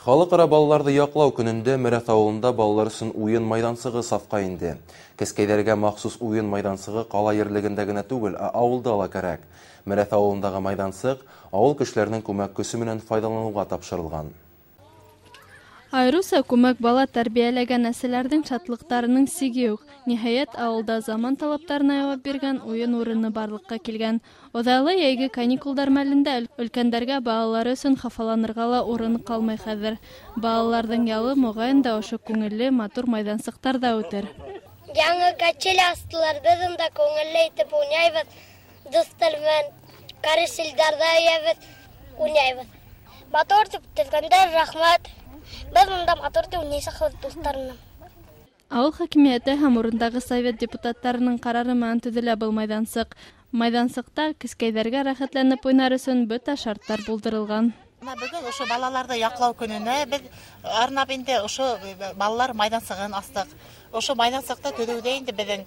Халыҡ-ара балаларҙы яҡлау көнөндә Мерәҫ ауылында балалар өсөн уйын майҙансығы сафҡа инде. Кескәйҙәргә махсус уйын майҙансығы ҡала ерлегендә генә түгел, ә ауылда ла кәрәк. Мерәҫ ауылындағы майҙансыҡ ауыл кешеләренең күмәк көсө менән файҙаланыуға тапшырылған. Айырыуса күмәк бала тәрбиәләгән әсәләрҙең шатлыҡтарының сиге юҡ. Ниһайәт, ауылда заман талаптарына яуап биргән уйын урыны барлыҡҡа килгән. Оҙайлы йәйге каникулдар мәлендә өлкәндәргә балалары өсөн хафаланырға ла урын ҡалмай хәҙер. Балаларҙың ялы моғайын да ошо күңелле, матур майҙансыҡтарҙа үтер. Яңы качель астылар, беҙ унда күңелле итеп уйнайбыҙ. Дуҫтар менән каруселдәрҙә йәбеҙ, уйнайбыҙ. Матур тип төҙгәндәр, рәхмәт. Беҙ унда матур тип уйнайсаҡбыҙ дуҫтар менән. Ауыл хакимиәте һәм урындағы совет депутаттарының ҡарары менән төҙөлә был майҙансыҡ. Майҙансыҡта кескәйҙәргә рәхәтләнеп уйнар өсөн бөтә шарттар булдырылған. Бөгөн ошо балаларҙы яҡлау көнөнә беҙ арнап инде ошо балалар майҙансығын астыҡ. Ошо майҙансыҡты төҙөүҙә инде беҙҙең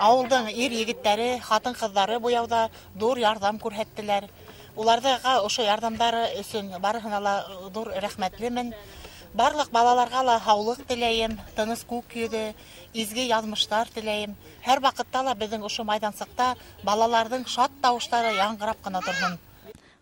ауылдың ир егеттәре, ҡатын-ҡыҙҙары буяуҙа ҙур ярҙам күрһәттеләр. Уларҙыға ошо ярҙамдары өсөн барыһына ла ҙур рәхмәтлемен. Барлыҡ балаларға ла һаулыҡ теләйем, тыныс күк йөҙө, изге яҙмыштар теләйем. Һәр ваҡытта ла беҙҙең ошо майҙансыҡта балаларҙың шат тауыштары яңғырап ҡына торһон.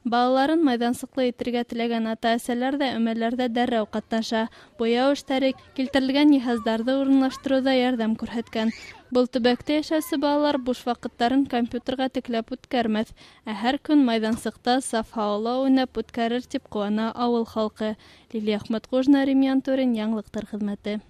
Балаларын майҙансыҡлы итергә теләгән ата-әсәләр ҙә өмәләрҙә дәррәү ҡатнаша. Буяу эштәре, килтерелгән йыһаздарҙы урынлаштырыуҙа ярҙам күрһәткән. Был төбәктә йәшәүсе балалар буш ваҡыттарын компьютерға текләп үткәрмәҫ, ә һәр көн майҙансыҡта саф һауала уйнап үткәрер тип ҡыуана ауыл халҡы. Лилия Әхмәтҡужина, Рим Янтурин, Яңылыҡтар хеҙмәте.